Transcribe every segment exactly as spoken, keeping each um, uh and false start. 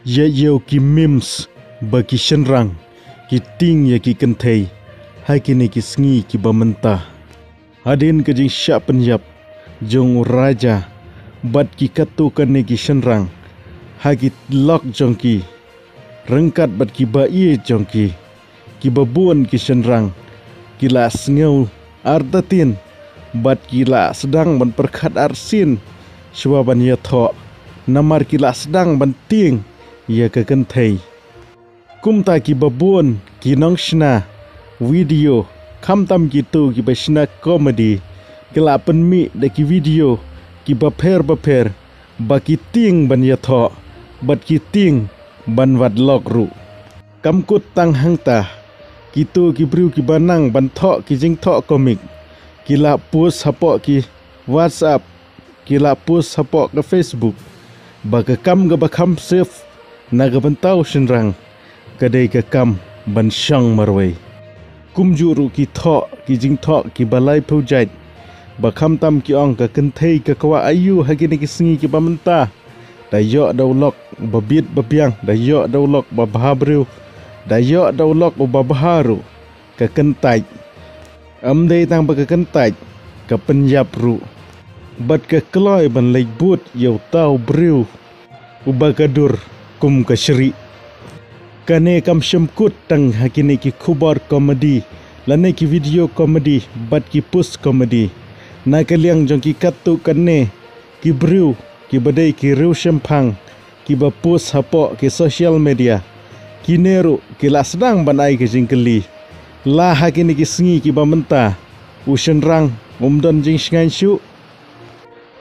Ïa ïew ki memes ba ki shynrang ki tieng ïa ki kynthei ha kine ki sngi kiba mynta. Hadien ka jingshah pynïap jong u Raja bad ki katto katne ki shynrang ha ki lok jong ki, ryngkat bad kiba ïeit jong ki, kiba bun ki shynrang ki la sngew artatien bad ki la sdang ban pyrkhat arsien shuwa ban ïathoh, namar ki la sdang ban tieng ïa ka kynthei. Kumta kiba bun ki nongshna video, khamtam kito kiba shna comedy, ki la pynmih da ki video kiba pher bapher ba ki tieng ban ïathoh bad ki tieng ban wad lok ruh. Kam kut tang hangta, kito ki briew kiba nang ban thoh ki jingthoh comic, ki la post hapoh ki WhatsApp, ki la post hapoh ka Facebook ba ka kam kaba kham safe na ka bynta u shynrang ka dei ka kam ban shong marwei. Kumjuh ruh ki thoh ki jingthoh kiba laiphew jait, ba khamtam ki ong ka kynthei ka kwah aïu ha kine ki sngi kiba mynta. Da ïoh da u lok ba bit ba biang, da ïoh da u lok ba bha briew, da ïoh da u lok uba bha ruh. Ka kyntait, ym dei tang ba ka kyntait, ka pynïap ruh bad ka kloi ban leit bud ïa uta u briew uba ka dur kum ka shrieh. Kane kam shym kut tang ha kine ki khubor comedy lane ki video comedy bad ki post comedy. Na ka liang jong ki katto katne ki briew kiba dei ki riewshemphang kiba post hapoh ki social media, kine ruh ki la sdang ban ai ka jingkylli, la ha kine ki sngi kiba mynta u shynrang um don jingshngaiñ shuh?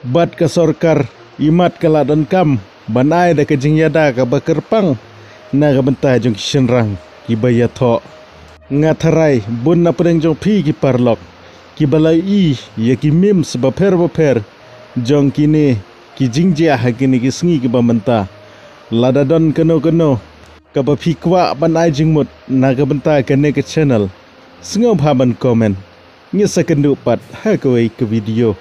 Bad ka sorkar imat ka la donkam ban ai da ka jingïada kaba kyrpang na ka bynta jong ki shynrang kiba ïathoh. Nga tharai bun na pdeng jong phi ki paralok kiba la ïohi ïa ki memes bapher bapher jong kine ki jingjia ha kine ki sngi kiba mynta. Lada don kano kano kaba phi kwah ban ai jingmut na ka bynta kane ka channel, sngewbha ban comment. Ngin sa kynduh pat ha kawei ka video.